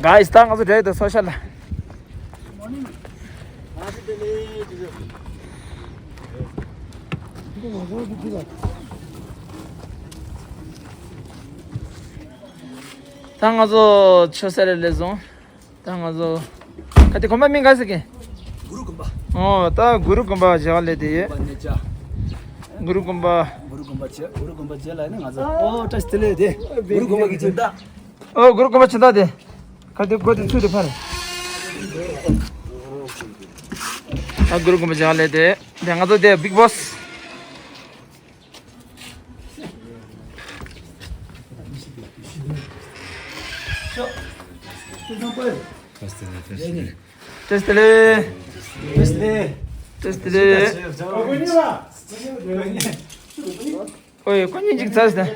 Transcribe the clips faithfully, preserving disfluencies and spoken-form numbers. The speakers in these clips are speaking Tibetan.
Guys, ད་ང་ཚོ་འགྲོ་ཡི་འདུག་social ལ། ད་ང་ཚོ་ཆོས་སེར་ལས་བཟུང་། ད་ང་ཚོ་ག་དེ་དགོན་པ་མིང་ག་ཟེར་གི། གུ་རུ་དགོན་པ། ཨོ་ད་གུ་རུ་དགོན་པ་བྱ་བ་ལས་དེ་ཡོད། གུ་རུ་དགོན་པ། གུ་རུ་དགོན་པ་བྱས། གུ་རུ་དགོན་པ་བྱས་ལ་ནི་ང་ཚོ། ཨོ་བཀྲ་ཤིས་བདེ་ལེགས་དེ། གུ་རུ་དགོན་པ་གི་སྦྱིན་བདག། ཨོ་གུ་རུ་དགོན་པ་སྦྱིན་བདག་དེ། ག་དེ་གོ་དེ་ཚུལ་དེ་ཕར། ཨ་གུ་རུ་དགོན་པ་བྱ་བ་ལས་དེ། དེ་ང་ཚོ་དེ་big boss། བཀྲ་ཤིས་བདེ་ལེགས། བཀྲ་ཤིས་བདེ་ལེགས། བཀྲ་ཤིས་བདེ་ལེགས། ཨོ་ཡ་ཁོ་གཉིས་གཅིག་ཚར་ཟེར།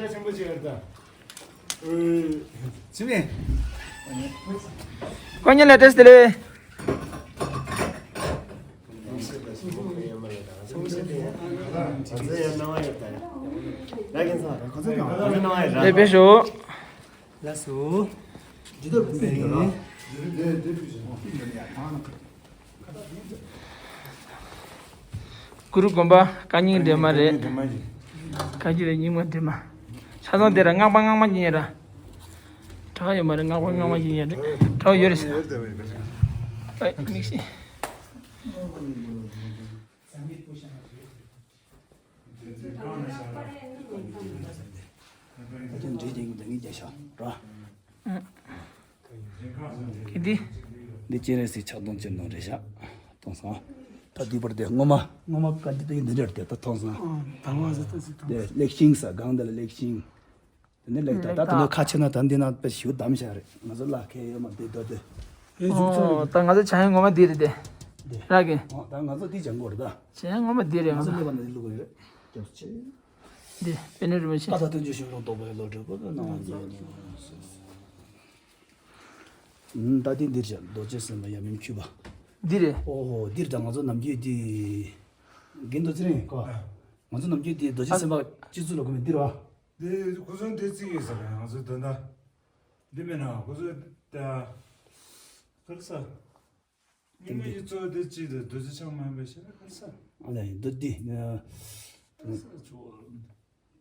ཁོ་གཉིས་ལ་བཀྲ་ཤིས་བདེ་ལེགས། ལེགས་པའི་ཞོ། གུ་རུ་དགོན་པ་བཀའ་རྙིང་སྒྲོལ་མ་རེད། བཀའ་བརྒྱུད་རྙིང་མ་སྒྲོལ་མ། ཆ་ཚང་དེ་ར་སྔགས་པ་སྔགས་མ་ཡིན་ཡ་ར། གྲགས་ཡོད་མ་རེད། སྔགས་པ་སྔགས་མ་ཡིན་ཡ་རེད། གྲགས་ཡོད་རེད་ཟེར། ཨེ་མིག་ཤེས། ད་དུང་འདྲེ་དེ་ངས་ད་ངས་རྒྱལ་ཤ་ར། གལ་ཏེ། འདི་སྤྱན་རས་གཟིགས་ཕྱག་སྟོང་སྤྱི་ནོར་རེད་ཤག་གཏོང་སོང་། ད་འདི་བར་དེ་སྔོན་མ་སྔོན་མ་བཀའ་འདི་ད་ཡིན་འདི་འདྲར་དེ་ད་མཐོང་སོང་། ད་ང་ཟེར་ད་ཟེར་ད། དེ་ལེགས་ཤིང་ས་སྒང་འདི་ལ་ལེགས་ཤིང་། དེ་ནས་ལེགས་ད་ད་དེ་ནས་ཁ་ཕྱེ་ན་ད་འདི་ན་དཔེ་ཞུ་གདམ་ཤག་རེད། ང་ཚོ་ལ་ཁེ་ཡོད་མ་འདི་ད་དེ། ཨོ་ད་ང་ཚོ་བྱ་ཡན་ངོ་མ་འདི་རེད་དེ། ར་གི། ཨོ་ད་ང་ཚོ་འདི་སྦྱང་དགོས་རེད་ད། བྱ་ཡན་ངོ་མ་འདི་རེད། ང་ང་ཚོ་ཚོ་སླེབས་པ་ན་འདི་བླུག་གི་རེད། རྒྱབ་ཆེ། འདི་པད་ནི་རིན་པོ་ཆེ། ཀ་ད་དོན་བརྗོད་ཤིང་ལོ་རྟོགས་པའི་བློ་གྲོས་པོ་ད་སྣང་བ་མཛད། ད་འདི་འདིར་བཞག་རྡོ་རྗེ་སེམས་དཔའ་ཡབ་ཡུམ་འཁྱུད་པ། འདི་རེད། ཨོ་ཧོ་འདིར་ད་ང་ཚོ་ནམ་རྒྱུན་འདི། རྒན་རྡོ་རྗེ་རེད་ཀོ། ང་ཚོ་ནམ་རྒྱུན་འདི་རྡོ་རྗེ་སེམས་དཔའ་སྤྱི་གཙུག་ལ་བཀོད་མི་འདིར་བ། འདི་ཁོ་ཚོ་འདི་རྩིས་ཡོད་ས་རེད། ང་ཚོ་ད་ལྟ་འདི་མེད་ན་ཁོ་ཚོ་ད་གར་ས། སྙིང་མ་ཡི་གཙོ་བོ་དེ་གཅིག་དང་རྡོ་རྗེ་འཆང་མ་ཡིན་པའི་ཕྱིར་ཁར་ས། ཨ་ལས་འདི་འདི། ཁར་ས་ཆུ་བོ།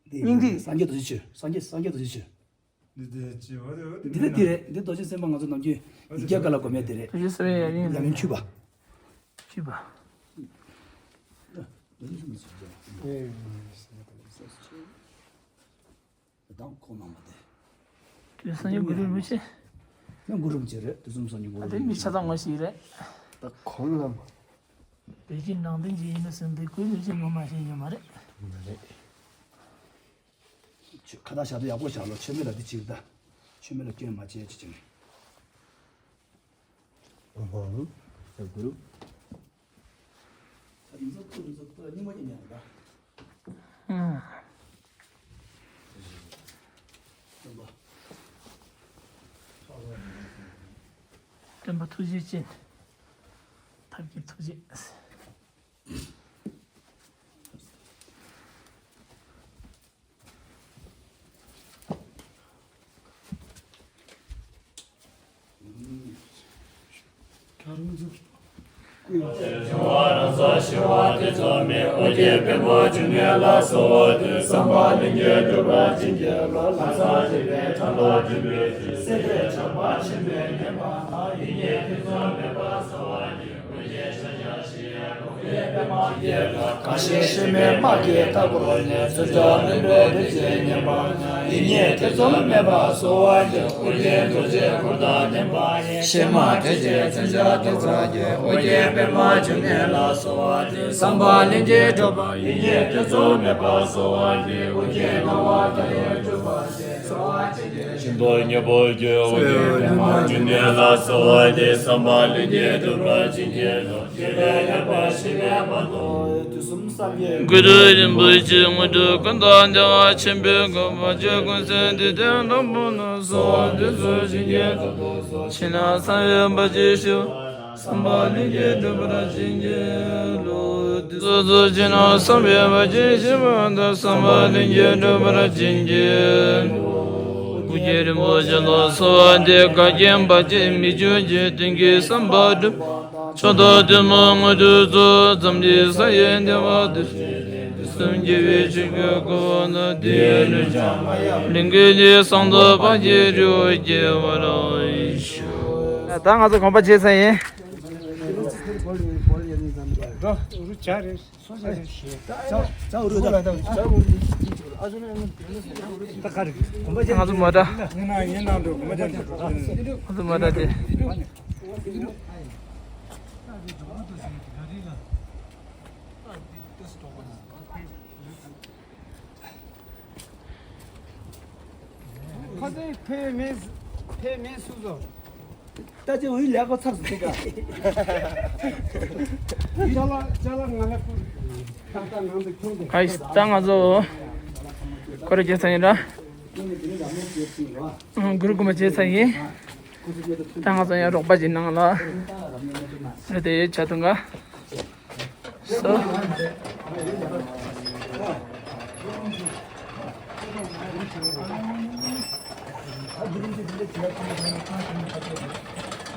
འདི་སྙིང་ཐིག་སངས་རྒྱས་རྡོ་རྗེ་ཆོས། སངས་རྒྱས་སངས་རྒྱས་རྡོ་རྗེ་ཆོས། འདི་དེ་ཅི་བ་རེ་བ་དེ་འདི་ལ་འདི་རེད། འདི་རྡོ་རྗེ་སེམས་དཔའ་ང་ཚོ་ནམ་རྒྱུན་ཡི་གེ་ག་ལ་གོ་མེད་དེ་རེད། རྡོ་རྗེ་སེམས་དཔའ་ཡབ་ཡུམ། ཡབ་ཡུམ་འཁྱུད་པ། འཁྱུད་པ། རྡོ་རྗེ་སེམས་དཔའ། དང་ཁོང་རྣམ་པ་དེ། དེ་སངས་རྒྱས་གུ་རུ་རིན་པོ་ཆེ། ནི་གུ་རུ་རིན་པོ་ཆེ་རེད། དུས་གསུམ་སངས་རྒྱས་གུ་རུ། ཨ་དེ་མི་ཆ་ཚང་ངོ་ཞིག་རེད། ད་ཁོང་རྣམ་པ། བོད་ཀྱི་ནང་བསྟན་གྱི་ཡིན་ན་ཟེར་འདི་ཀུན་ལས་ཀྱང་ངོ་མ་ཤེས་ཡོད་མ་རེད། མ་རེད། ཁ་བརྡ་བྱ་དུས་ཡག་པོ་བྱ་ལོ། མཆོད་མེ་ལ་འདི་གཅིག་ད། མཆོད་མེ་ལ་སྐྱོན་མ་བྱེད་ཅི་ཅི་ནས། ཨོ་ཧོ། ད་གུ་རུ། ད་རིམ་གྲོ་ཐུགས་རིམ་གྲོ་ཐུགས་སྙིང་མ་ཉེ་ཉེ་ལ། ཨང་། སྟོན་པ། སྟོན་པ་ཐུགས་རྗེ་ཅན། ཐབས་མཁས་ཐུགས་རྗེ། ཁ་ཞེ་ཞེ་མེད་མ་སྐྱེས་ཐབས་རོལ་ནས། ཚུར་ཕྱོགས་མི་འགྲོ་བདེ་ཆེན་ཉན་པ། ཡིད་གཉིས་ཐེ་ཚོམ་མེད་པར་གསོལ་བ་འདེབས། ཨོ་རྒྱན་རྡོ་རྗེ་འཁོར་དང་ལྡན་པ་ཡི། གཤེད་མ་ཐེག་ཆེན་མཚོན་ཆ་ཐོགས་པ་ཡི། ཨོ་རྒྱན་པདྨ་འབྱུང་གནས་ལ་གསོལ་བ་འདེབས། བསམ་པ་ལྷུན་གྱིས་གྲུབ་པ། ཡིད་གཉིས་ཐེ་ཚོམ་མེད་པར་གསོལ་བ་འདེབས། ཨོ་རྒྱན་ངག་དབང་མཐའ་ཡས་སྤྲུལ་པ་ཆེ། གསོལ་བ་ཆེ། ཤིན་ཏུ་སྙན་པོ་ཡི། ཨོ་རྒྱན་པདྨ་འབྱུང་གནས་ལ་གསོལ་བ་འདེབས། བསམ་པ་ལྷུན་གྱིས་གྲུབ་པར་བྱིན་གྱིས་རློབས། ཤེས་རབ་སྙིང་པོ་ཞི་བའི་དཔལ་དུ། དུས་གསུམ་སངས་རྒྱས་གུ་རུ་རིན་པོ་ཆེ། དངོས་གྲུབ་ཀུན་བདག་རྒྱལ་བ་ཆེན་པོའི་གོ་འཕང་མཆོག་ཀུན་སེལ་འདི་ལྟར་རྣམ་པོ་ལ་གསོལ་བ་འདེབས་སོ། བྱིན་གྱིས་རློབས་སོ། ཕྱི་ནང་གསང་བའི་བར་ཆད་ཞི་བ། བསམ་པ་ལྷུན་གྱིས་གྲུབ་པར་བྱིན་གྱིས་རློབས། སོ་སོ་ཕྱི་ནང་གསང་བའི་བར་ཆད་ཞི་བ་དང་། བསམ་པ་ལྷུན་གྱིས་གྲུབ་པར་བྱིན་གྱིས་རློབས། རྒྱལ་རིན་པོ་ཆེ་ལ་གསོལ་བ་འདེབས། བཀའ་བཀྱོན་བར་ཆད་མི་འབྱུང་ཞིང་། དོན་གྱི་བསམ་པ་འགྲུབ། མཆོག་དང་ཐུན་མོང་དངོས་གྲུབ་སྩོལ། འཛམ་གླིང་ས་ཡི་བདེ་བ་འདོད། དུས་གསུམ་རྒྱལ་བའི་ཆོས་ཀྱི་གོ་འཕང་ཐོབ། དེ་ཡི་ལུས་ལ་མ་ཡང་ལྷུན་གྱིས་གྲུབ། གསང་རྫོགས་བར་ཆད་རིག་པ་སྐྱེ་བར་ཤོག་ད་ང་ཚོ་དགོངས་པ་བཞེས་ས་ཡིན། ང་ཚོ་མོ་ཊ། ང་ཚོ་མོ་ཊ་དེ། ཁ་སང་ཕེབས་མེད། ཕེབས་མེད་སུ་ཚོ། ད་ཅི་འོས་ལས་ཀ་ཚར་སོང་དེ་ག་ཅ་ལག་ཅ་ལག་ང་ལ་ཁུར། ཏག་ཏག་ནང་དུ་ཁྱོངས་ཏེ། ཨ་ད་ང་ཚོ་སྐོར་ར་རྒྱག་ས་ཡིན་ར། གུ་རུ་གོང་མ་མཇལ་ས་ཡིན། ད་ང་ཚོ་ཡང་རོགས་པ་ཅིག་ནང་ལ་རེད་དེ་ཆ་ཐུང་ག་སོ།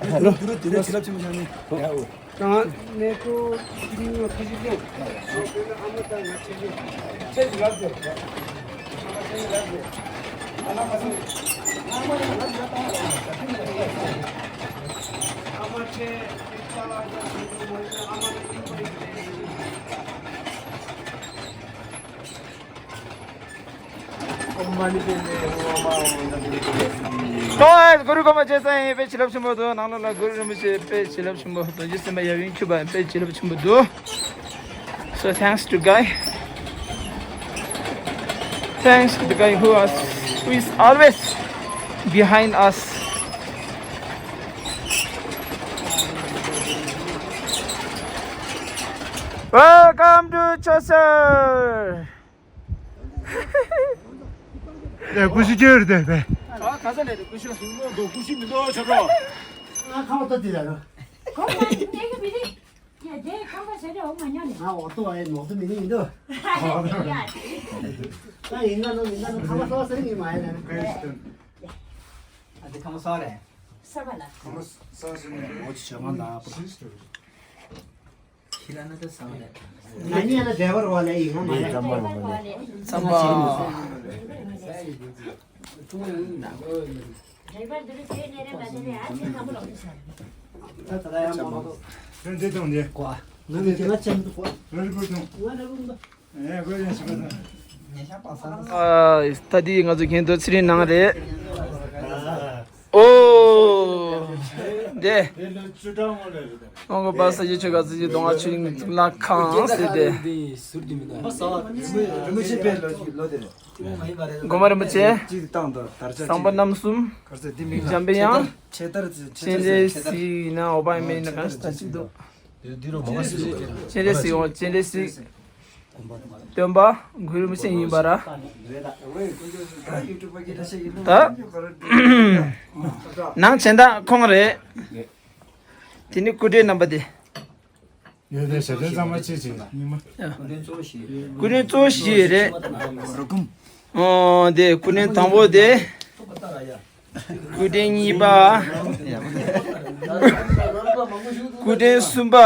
ཧེ་ལོ། ད་གནས་སྐོར་ཆིག་སྟོང་ཁ་ཤས་ཅན། ཨ་མ་དང་ང་ཆེ་ཆེ། ཆེ་ཆེ་ལབ་དེ། ཨ་མ་ཆེ་ཆེ་ལབ་དེ། ཨ་མ་ཁ་སང་། ཨ་མ་ལ་ལབ་ཡ་ད། ཨ་མ་ཆེ། ཨ་མ་ལ་ཡིན་པ་ཡིན། ཏོ་ཨེ་གུ་རུ་གོང་མ་མཇལ་ས་ཡིན། དཔེ་བྱིན་རླབས་ཆེན་པོ་འདུག་ནང་ལོགས་ལ་གུ་རུ་རིན་པོ་ཆེ་དཔེ་བྱིན་རླབས་ཆེན་པོ། དོན་གྱི་སེམས་དཔའ་ཡབ་ཡུམ་ཁྱུད་པ་དཔེ་བྱིན་རླབས་ཆེན་པོ་འདུག So thanks to guy. Thanks to the guy who was, who is always behind us. Welcome to Chosar. ཀུ་ཤུ་ཅི་རེད་དེ་བས། ཨ་ག་ས་ནས་རེད་ཀུ་ཤུ། ཀུ་ཤུ་མི་འདུག་ཆོག་ཆོག་ང་ཁ་བ་ཏོ་དེ་ར་རོ། ཁོ་མ་ནེ་གི་མི་རེད། ཡ་དེ་ཁ་བ་ཟེར་རེ་འོ་མ་ཉོ་ནི། ང་འོ་ཏོ་ཨེ་ནོག་ཏོ་མི་རེད་ཡིན་འདུག་ད་ཡིན་ན་ནོ་མིན་ན་ནོ་ཁ་བ་ཏོ་ཟེར་ངི་མ་ཡིན་ན། ཨ་དེ་ཁ་བ་ས་རེད། ས་བ་ལ། ཁ་བ་ས་ཟེར་ནི་འོ་ཅི་ཆ་མ་ན། ཁྱེད་རང་ནི་ད་བཟང་རེད། ང་གཉིས་ལ་འབྲེལ་བ་རོགས་ལས་ཡིན་ང་མ་ཡིན། ཙམ་པ། ད་ད་ཡང་མ་གཏོགས། འདི་དང་འདི། ང་གི་ང་ཅན་དུ་གོ། ང་རི་གོ་དང་། ང་རི་གོ་དང་། ཨ་ད་དེ་ང་ཚོ་གན་དུ་ཚེ་རིང་ནང་རེད། ཨོ། དེ། ཨོང་གོ་པ་ས་ཡི་ཆོས་ག་ཚི་ཡི་གདོང་ང་ཆུ་ཡིན་གཙུག་ལག་ཁང་ཟེར་དེ། གོང་མ་རིན་པོ་ཆེ། བསམ་པ་རྣམ་གསུམ། འཇམ་པའི་དབྱངས། སྤྱན་རས་གཟིགས་ཡིན་ན་འོ་པ་མེད་ན་གང་ཞིག་ད་ཅིག་འདུག་སྤྱན་རས་གཟིགས་འོ་སྤྱན་རས་གཟིགས། སྟོན་པ་གུ་རུ་རིན་པོ་ཆེ་ཡིན་པ་ར། ད། ནང་བྱེ་མདའ་ཁོང་རེད། དེ་ནི་སྐུ་ཕྲེང་རྣམ་པ་དེ། ཡོད་དེ་ཞེ་དོན་གཙང་མ་ཅི་ཅི་ཉི་མ། སྐུ་ཕྲེང་གཙོ་བོ་བཞི་རེད། ཨོ་དེ་སྐུ་ཕྲེང་དང་པོ་དེ། སྐུ་ཕྲེང་གཉིས་པ། སྐུ་ཕྲེང་གསུམ་པ།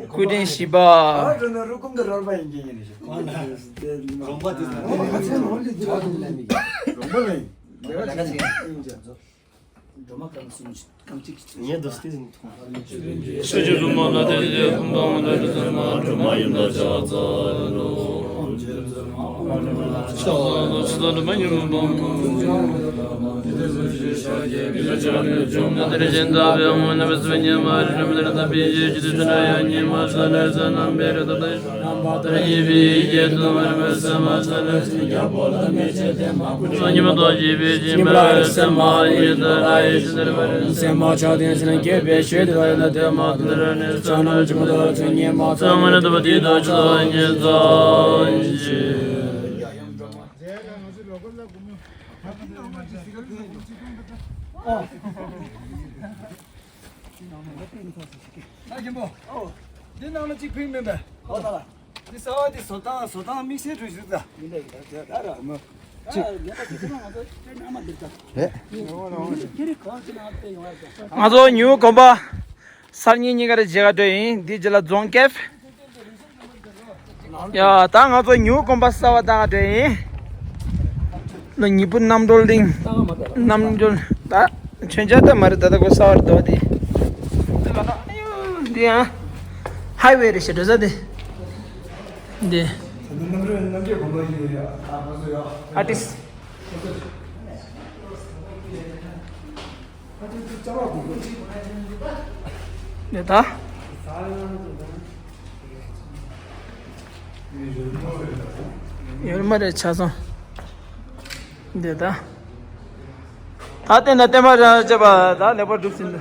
སྐུ་ཕྲེང་བཞི་པ། ད་རྒན་པོ། འདི་ནང་ལ་གཅིག་ཕིག་མིན་པས། འདི་ཟ་བ་འདི་བཟོ་སྟངས་བཟོ་སྟངས་དམིགས་བསལ་གྲོས་ཞུ་ད། ང་ཚོ་ཉིའུ་དགོན་པ་གསར་རྙིང་གཉིས་ཀ་རེ་མཇལ་ག་འགྲོ་ཡིན། འདི་རྗེས་ལ་རྫོང་ཁེབ། ཡ་ད་ང་ཚོ་ཉིའུ་དགོན་པ་གསར་པ་བཏང་ག་འགྲོ་ཡིན། ལོ་ཉི་པོ་རྣམ་གྲོལ་གླིང་། རྣམ་གྲོལ་ད་མཚོན་ཆ་ད་མ་རེད། ད་ལྟ་ཁོ་གསར་པ་རེད་འདུག་འདི། འདི་ཡང་ཧའི་ཝེ་རེད་ཤག་འགྲོ་ས་འདི། འདི། ཨར་ཊིསི། འདི་ད། ཡོད་མ་རེད་ཆ་ཚང་། འདི་ད། ད་བསྟན་དང་བསྟན་པ་རང་བྱེད་པ་ད་ལེགས་པར་སྒྲུབ་ཟིན་ད།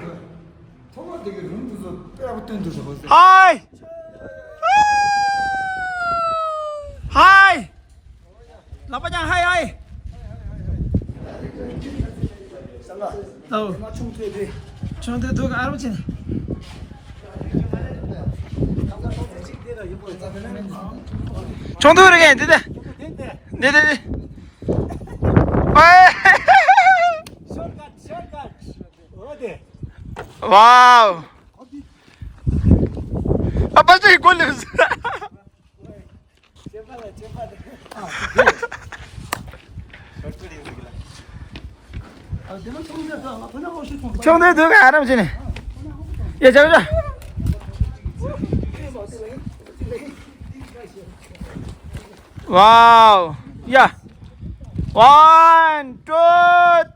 ཐོག་མ་དེ་གི་རུམ་དུ་སོ་དཔེ་ཡག་པོ་སྟོན་འདུག་ཟེར་བ་ཟེར། ཧའི། ཧའི། ལག་པ་བརྐྱངས། ཧའི་ཧའི། ཨོ། ཆུང་དུས་དུས། ཆུང་དུས་དུས་ཀ་ཨ་རོ་ཆེན། ཆུང་དུས་རེད་གན་འདི་དེ། འདི་དེ་འདི། ཨོའེ། ཝའོ། ཨ་པ་ཅིག་གོ་ལེ། ཆུང་དུས་དུས་ཀ་ཨ་རམ་བྱས་ནས། ཡ་ཅག་ཅག་ཝའོ། ཡ། One, two,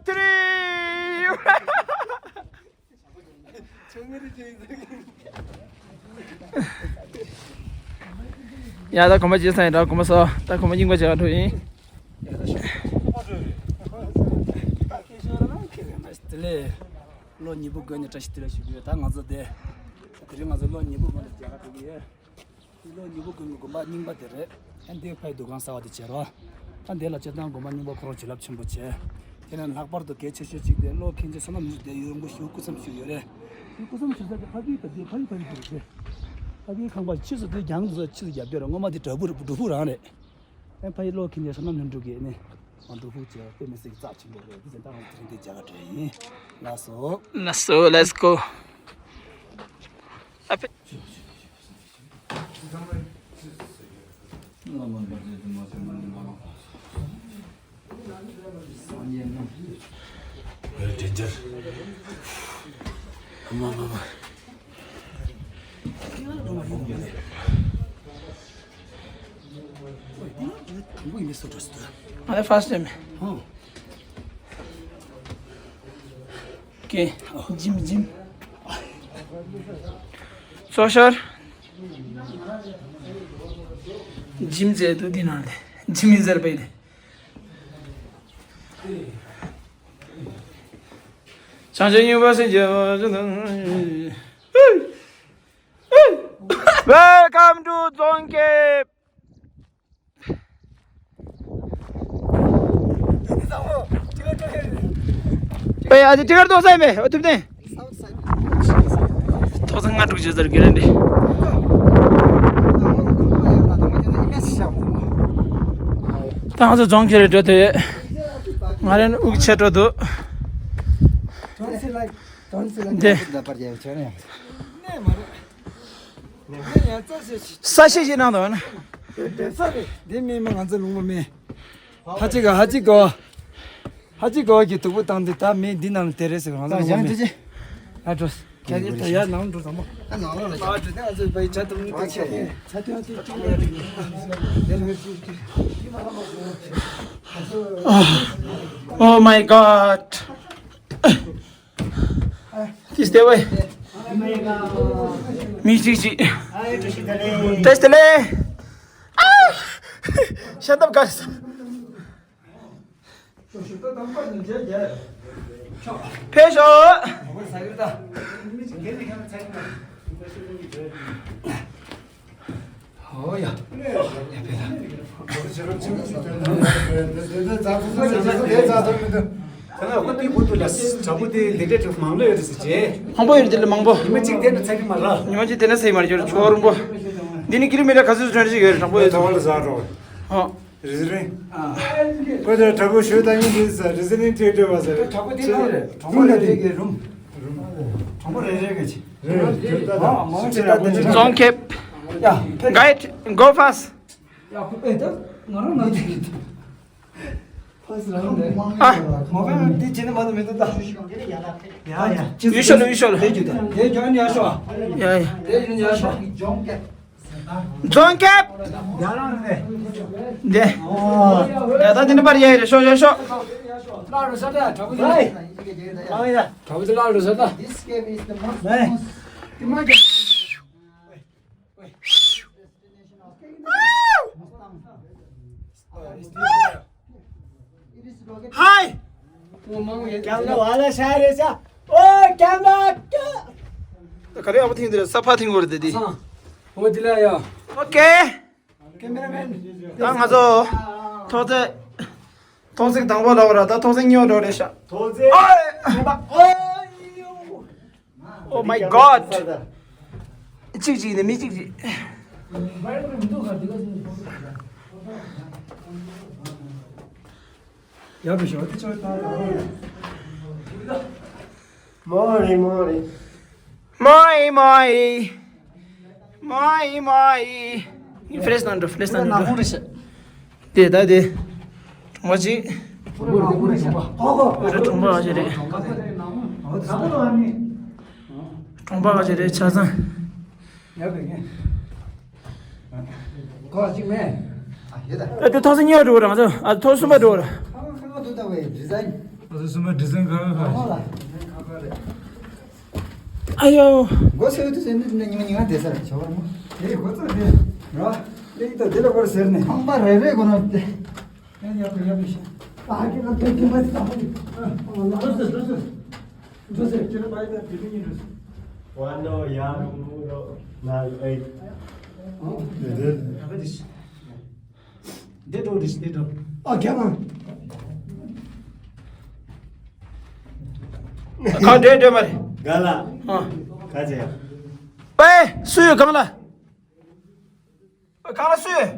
three. ཡ་ད་གོམ་པ་རྗེས་སང་ཡིན་ད། གོམ་པ་སོ་ད་གོམ་པ་རྙིང་པ་བྱེད་ག་འགྲོ་ཡིན། དེ་ལས་ལོ་ཉི་པོ་དགོན་ནས་བཀྲ་ཤིས་བདེ་ལེགས་ཞུ་གི་ཡོད། ད་ང་ཚོ་དེ་དེ་རིང་ང་ཚོ་ལོ་ཉི་པོ་དགོན་ནས་མཇལ་ག་འགྲོ་གི་ཡོད། འདི་ལོ་ཉི་པོ་དགོན་གྱི་དགོན་པ་རྙིང་པ་དེ་རེད། ཨ་འདི་ཕའི་འདུ་ཁང་གསར་པ་དེ་བྱས་རོགས། ད་འདི་ལ་སྤྱིར་བཏང་དགོན་པ་རྙིང་པ་ཁོ་རང་བྱིན་རླབས་ཆེན་པོ་བྱས། དེ་ནས་ལྷག་པར་དུ་གལ་ཆེ་ཤོས་གཅིག་དེ་ཀློག་མཁན་ཆེན་བསོད་ནམས་སྙན་གྲགས་དེ་ཡོང་གི་ཞུ་སྐུ་མཚམས་ཞུ་ཡོད་རེད། དེ་སྐུ་མཚམས་ཞུ་ས་དེ་ཕ་གིའི་ད་དེ་ཕ་གི་ཕ་གི་ཕ་གི་རེད། ཕ་གིའི་ཁང་པ་ཕྱིས་སུ་དེ་རྒྱང་དུ་ཕྱིས་སུ་རྒྱབ་སྐྱོར་རེད། སྔོན་མ་དེ་བྲག་ཕུག་རེད། བྲག་ཕུག་རང་རེད། ཨ་ཕ་ཡི་ཀློག་མཁན་ཆེན་བསོད་ནམས་སྙན་གྲགས་ཀྱི་ནི། ང་བྲག་ཕུག་བྱས་དཔེ་མི་སྲིད་ཀྱི་རྩ་ཆེན་པོ་རེད། དེ་ཙམ་ད་ང་ཚོ་དེ་རིང་དེ་མཇལ་ག་འགྲོ་ཡིན། ལགས་སོ། ལགས་སོ། Let's go. ཨ་ཕ། ང་ལ་first time. ཀེ། ཇིམ་ཇིམ། སོ་ཤར། ཇིམ་ཟེར་དུས་འདི་ནང་ལས་ཇིམ་ཡིན་ཟེར་པས་ལས། བྱང་ཆུབ་སྙིང་པོ་སེམས་ཀྱི། Welcome to རྫོང་ཁེབ། པའི་ཨ་ཅེ་ཊི་ཀར་ཏོག་ཙམ་མེད། ཨོ་ཐུབ་ནས། ཏོག་ཙམ་ལྔ་དྲུག་བྱས་ཚར་གི་རེད་འདི། ད་ང་ཚོ་རྫོང་ཁེབ་རེད་འགྲོ་དེ། ང་རང་དབུགས་ཆད་འགྲོ་འདུག་འདི། ས་ཤེ་ཤེ་གནང་དང་ན། འདི་མིན་མ་ང་ཚོ་ལུང་པ་མིན། ཧ་ཅི་ག་ཧ་ཅི་གོ། ཧ་ཅི་གོ་གི་དུག་པོ་བཏང་དུས་ད་མི་འདི་ནང་ལ་དེ་རེད་ཟེར། ང་ཚོ་ལུང་པ་མིན། ད་འགྲོ། ཁྱེད་ཀྱིས་ད་ཡར་ནང་འགྲོ་ཚང་མ། ཨ་ནང་ལ་ལ་ཨ་འགྲོ་ནས་ང་ཚོ་བའི་ཇ་དུང་དུ་ཆད་ཆ་དུང་དུ་ཆུང་ཡ་རིགས། Oh my God. ཏིས་ཏེ་ཝེ། མི་གཅིག་གཅིག་ཏེས་ཏེ་ལེ། ཤ་འདབ་དཀར་ས། ཕེབས་ཤོག་ཨོ་ཡ། ད་ནི་ཁོ་དེའི་འོག་ཏུ་ལ་དྲ་འབུ་དེ་འདི་འདྲའི་གྲུབ་མང་ལོས་ཡོད་རེད་ཟེར་གྱི། མང་པོ་ཡོད་རེད། དེ་ལས་མང་པོ། ཉི་མ་གཅིག་དེ་ནས་ཚར་གྱི་མ་རེད། ཉི་མ་གཅིག་དེ་ནས་ཚར་གྱི་མ་རེད། ཁྱོད་རང་པོ། འདི་ནི་ཀི་ལོ་མི་ཊར་ག་ཚོད་ཚོད་ཅིག་ཡོད་རེད། དྲ་འབུ་ཡོད་ཚོད། ཨོ། རི་ཟི་རིང་། ཨ། ཁོ་ཚོ་དྲག་པོ་ཞུ་ད་ཡིན་དུས་ས་རི་ཟི་རིང་ཁྲིད་སྤྲད་པ་ས་རེད། དྲག་པོ་དེ་ནང་རེད། གྲོང་པ་རེ་རེ་གི་རུམ། གྲོང་པ་རེ་རེ་གི་ཆེ། རེད་རེད་ད། ཨ་མང་ཆེ་ད་དེ་འདྲ། རྫོང་ཁེབས། ཡ་ཕེབས། Guide, go fast. ཡ་ཁོ་ཨེ་ད་ང་རང་ང་ཚོ་གི་ཕ་སི་རང་རེད། ཨ། མ་ཕེབས་ན་དེ་བྱེད་ན་མ་ད་མི་འདུག་ད། ཡ་ཡ། ཡུལ་ཤོ་ལ་ཡུལ་ཤོ་ལ། དེ་རྒྱུ་ད་དེ་རྒྱུ་ཨ་ནི་ཡ་ཤོ། ཡ་ཡ། དེ་རྒྱུ་ཨ་ནི་ཡ་ཤོ། རྫོང་ཁེབས། འདི། ཡ་ད་འདི་ནི་པར་ཡ་ཡ་རེད། ཤོག་ཤོག་ཤོག་ཧའི། ཀེམ་ར་ཝ་ལ་ཤ་རེ་ཤ། ཨོ་ཀེམ་ར། ག་རེ་ཨ་བ་ཐིང་འདི་རེད། ས་ཕ་ཐིང་གོ་རེད་དེ། ཨོ་དེ་ལ་ཡ། ཨོ་ཀེ། ཀེམ་ར་མེན། ད་ང་ཚོ་ཐོག་བརྩེགས། ཐོག་བརྩེགས་དང་པོ་ལ་བ་ར། ད་ཐོག་བརྩེགས་གཉིས་པ་འགྲོ་རེད་ཤག་ཐོག་བརྩེགས། ཨོ། Oh my god. གཅིག་གཅིག་ནས་མི་གཅིག་གཅིག་ཡག་པོ་ཞོག་དེ་ཆོག་ད། མོ་རེ་མོ་རེ། མོ་ཨི་མོ་ཨི། མོ་ཨི་མོ་ཨི། ངས་ཕི་རེས་གནང་འགྲོ། ཕི་རེས་གནང་འགྲོ། དེ་ད་དེ། གྲོང་པ་གཅིག་ཨོ་རེད། གྲོང་པ་ག་ཅིག་རེད། གྲོང་པ་ག་ཅིག་རེད་ཆ་ཚང་། ཡག་པའི་ངས། ཁོ་གཅིག་མེད། ཨ་ཡོད་ད། ཨ་དེ་ཐོག་ས་གཉིས་པ་འགྲོ་ར། ང་ཚོ་ཨ་ཐོག་གསུམ་པ་འགྲོ་ར། ཁ་ཁ་ཁ་འདུག་ད་བའི་ཌི་ཛའིན། ཨ་ཐོག་གསུམ་པ་ཌི་ཛའིན་ཁ་ཁ་ཁ། ཨ་ཡོ། མགོ་སེར་དུ་ཟེར་ནས་ཉི་མ་ཉི་མ་བསྡད་ས་རེད་ཆོག་ར་མོ། དེ་གོ་ཚོད་དེ། ར། ལེགས་ད་དེ་ལ་བར་ཟེར་ནས། ཁང་པ་རེ་རེ་གོ་ནོ་དེ། ཡ་ཡ་ཡ་ཡ་ཤ། ཨ་ཀི་ལ་དེ་དེ་མ་ཐག་པ་དེ། ཨ་ལ་ལ་ལ་ལ། འགྲོ་ཟེར། ཁྱེད་རང་མ་ཡིན་ན་དེ་དུས་ཉིན་འགྲོ་ཟེར། ཝ་ནོ་ཡ་རུ་རོ་ན་ཨེ། ཨོ། དེ་དེ། ད་ག་དེ་ཤི། འདི་འགྲོ་འདི་ཤི་འདི་འགྲོ། ཨ་རྒྱ་མ། གང་འདྲེ་འདྲེ་མ་རེད། ག་ལ། ཨ། ག་ཚེ། པའི་སུ་ཡོད་གང་ལ། གང་ལ་སུ་ཡོད།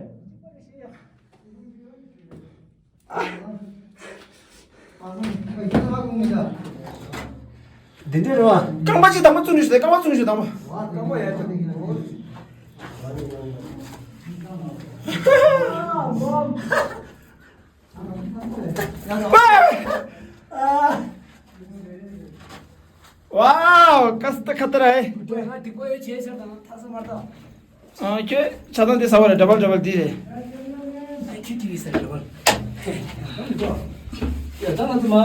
འདི་འདྲ་རེད་བ། རྐང་པ་གཅིག་དང་པོ་བཙུགས་ནས་ཞུ། རྐང་པ་བཙུགས་ནས་ཞུ་དང་པོ། རྐང་པ་ཡར་བཙུགས། ཝའོ། ཀ་སི་ཏ་ཁ་ཏ་ར་ཧེ། ང་སྡིག་པ་ཡོད་བྱས་ཟེར་དང་ཐ་ས་མ་ད། ཨ་ཁྱོད་ཆ་ཚང་དེ་ཟ་བ་རེད། ཌ་བལ་ཌ་བལ་འདི་རེད། ཨ་ཁྱོད་ཀྱི་ཟ་ཌ་བལ། ཡ་ད་ང་ཚོ་མ།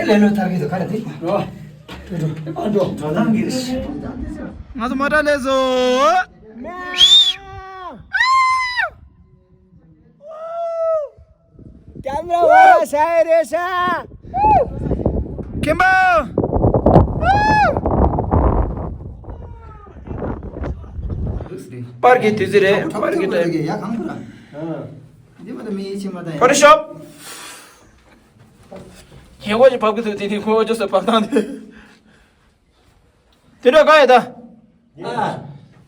ལེ་ལོ་ཐར་གི་ཚོ་ག་རེ་དེ། རོ། ཨེ་པ་འགྲོ། ང་ཚོ་མ་ཊ་ལས་བཟོ། ཀེམ་ར་ཝ་ལ་ཤ་ཡི་རེད་ཤ། ཁྱིམ་པ། པར་གྱི་དུས་ཚོད་རེད། པར་གྱི་ཊའིམ། ཡ་གང་ཐུབ་ལ། འདི་མ་ད་མི་ཡི་ཆེ་མ་ད་ཡ། ཕོ་ཊོ་ཤོབ། ཡེ་གོ་ཅི་བབ་གི་འདུག་དེ་ནི་ཁོ་ཅོ་སོ་བབ་སྟངས་དེ། དེ་འདྲ་ག་ཡོད་ད། ཨ།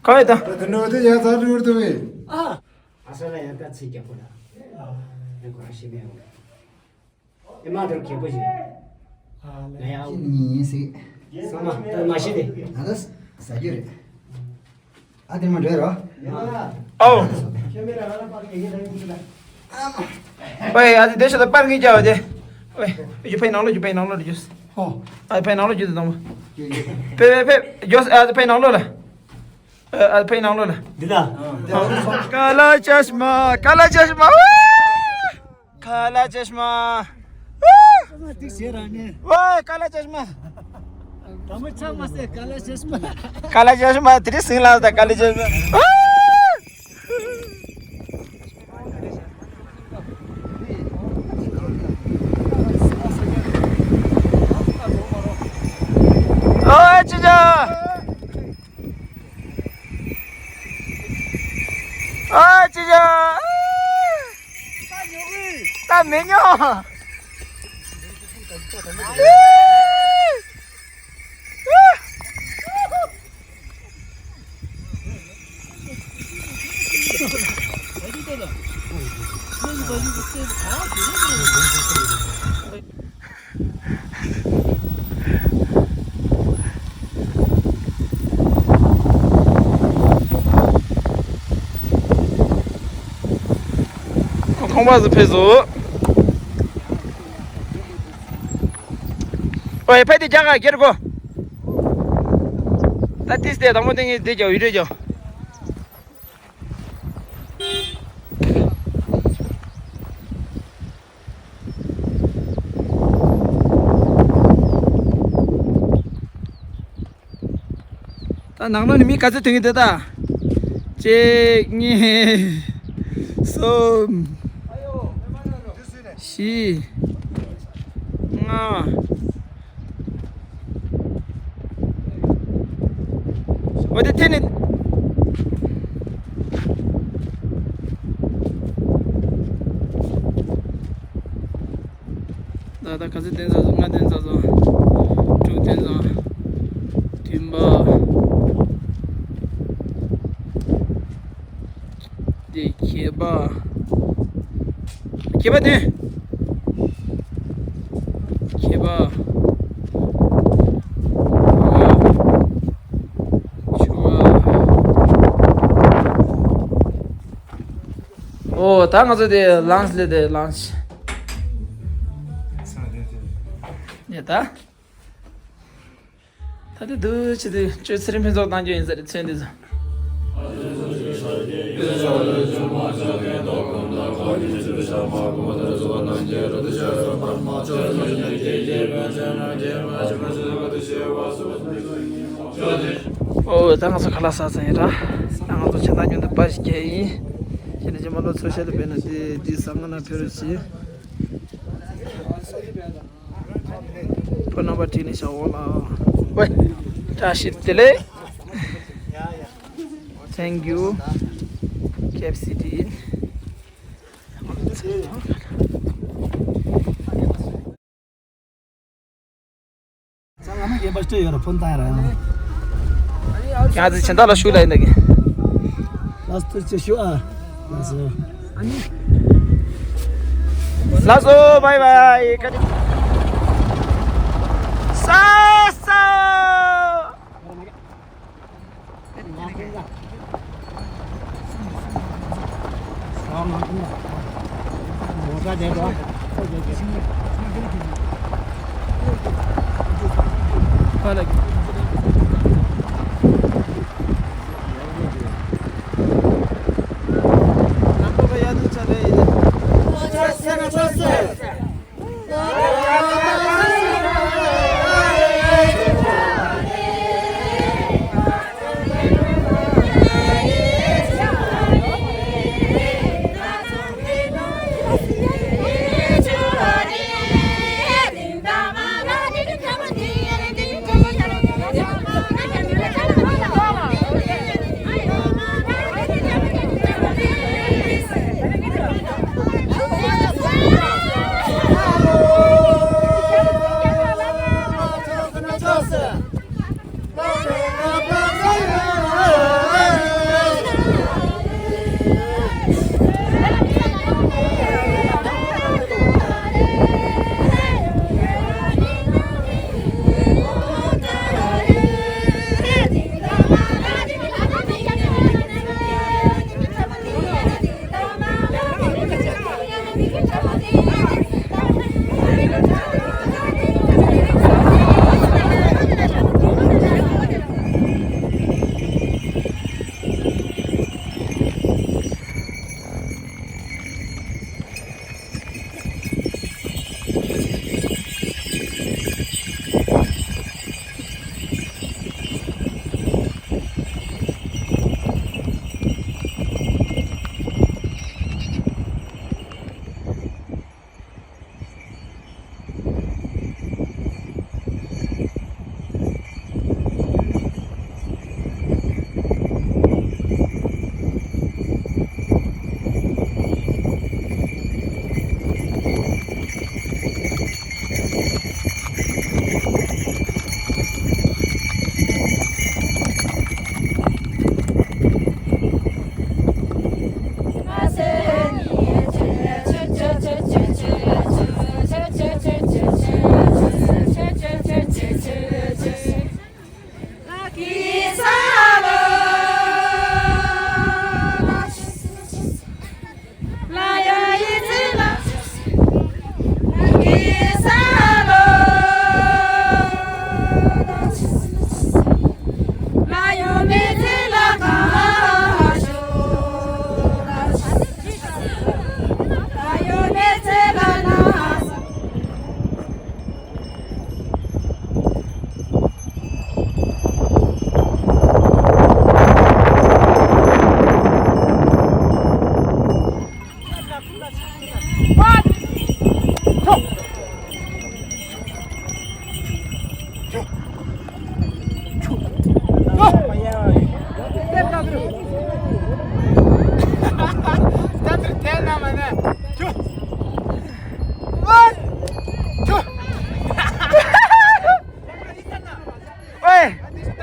ག་ཡོད་ད། དེ་འདྲ་དེ་ཡ་ཚ་འགྲོ་འདུག་གི། ཨ། ཨ་ས་ལ་ཡ་ད་ཚིག་རྒྱག་གོ་ལ། ཨ་ཁོ་རང་ཤི་མེད་འོ། ཨེ་མ་དོར་རྒྱག་པོ་ཞིག་ང་ཡ་ཨོ། ཉིན་ཡིན་སྲིད། ས་མ་ད་མ་ཤི་དེ། ང་ད་ཟ་རྒྱུ་རེད། ཨ་དེ་མ་འདྲ་རོ། ཨོ། ཨ་མ། ཨོའི་ཨ་ཙི་དེ་ཤ་ད་པར་ངས་རྒྱབ་དེ། ཨོའི་ཨི་ཇུ་ཕའི་ནང་ལོགས་ཀྱི་ཕའི་ནང་ལོགས་ཀྱི་ཇུས། ཧོ། ཨ་ཕའི་ནང་ལོགས་ཀྱི་དེ་དང་པོ། ཕེ་ཕེ་ཕེ་ཇུས་ཨ་ཙི་ཕའི་ནང་ལོགས་ལ། ཨ་ཕའི་ནང་ལོགས་ལ། འདི་ལ། ཀ་ལ་ཅ་ཤ་མ། ཀ་ལ་ཅ་ཤ་མ། ཀ་ལ་ཅ་ཤ་མ། ཏིག་ཟེར་ར་ནི། ཝེ་ཀ་ལ་ཅ་ཤ་མ། དང་པོ་ཆག་མ་སེ་ཀ་ལ་ཅ་ཤ་མ། ཀ་ལ་ཅ་ཤ་མ་དེ་རིང་སིང་ལ་ད་ཀ་ལ་ཅ་ཤ་མ། ཨ་ཅི་ཅ། ཨ་ཅི་ཅ། ད་མི་ཉོ། ཁོང་པ་ཟིག་ཕེབས་སོང་། ཨོའི་ཕ་དེ་རྒྱ་གར་སྒེར་གོ། ད་ཏིས་དེ་དང་པོ་དེ་ངས་དེ་རྒྱག་ཡུ་རེ་རྒྱག། ད་ནང་ལོགས་ནས་མི་ག་ཚོད་ཐོན་གྱི་འདུག་ད། གཅིག་གཉིས། གསུམ། བཞི། ལྔ། འོ་དེ་དེ་ནི། ད་ད་ག་ཚོད་ཐོན་ཚར་སོང་། ལྔ་ཐོན་ཚར་སོང་། དྲུག་ཐོན་སོང་། བདུན་པ། དེ་བརྒྱད་པ། བརྒྱད་པ་དེ། བརྒྱད་པ། དགུ་པ། བཅུ་པ། ཨོ་ད་ང་ཚོ་དེ་ལངས་ལེ་དེ་ལངས། ཡ་ད། ད་དེ་འདུག་ཅི་དེ་ཅོ་ཚེ་རིང་ཕུན་ཚོགས་བཏང་རྒྱུ་ཡིན་ཟེར་ཚོན་འདི་ཚོ། ཨོ་ད་ང་ཚོ་ཁ་ལག་ཟ་ཚར་ཡིན་ར། ད་ང་ཚོ་ཆ་ཚང་མཉམ་དུ་པ་ཞིག་ཁྱེར་ཡིན། ཁྱེད་ནི་ཅི་མ་ལོ་ཚོ་ཤ་དུ་བས་ན་དེ་དེ་ཟ་ང་ན་ཕེ་རུ་ཆི། ཕོན་ནམ་བར་བྲིས་ནས་བཞག་འོ་ལ། ཝེ། བཀྲ་ཤིས་བདེ་ལེགས། Thank you. K F C ཏི་ཡིན། ང་ཚོ་ཕྱི་ཟླ་ལ་ཤུགས་ལ་ཡིན་ད་གི། ལགས་སོ་ཅེ་ཞུ་ཨ། ལགས་སོ། ལགས་སོ། བའི་བའི། ས་ས།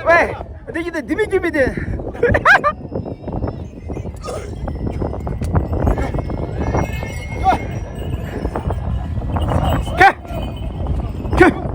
ཝེ། དེ་ཡིན་ད་དེ་མི་རྒྱུ་མི་དེ། ཁེ། ཁེ།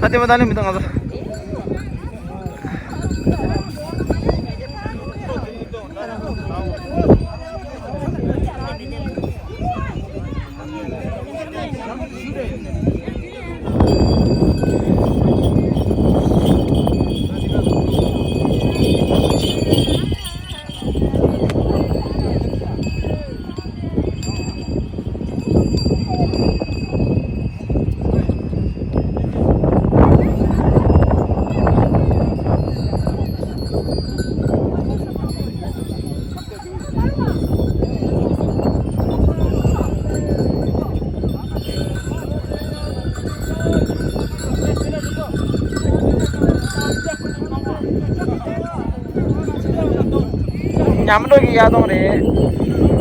ད་ལྟ་མ་ད་ལེ་མི་འདུག་ང་ཚོ། ཉམས་འགྲོ་གི་ཡ་དོང་རེད།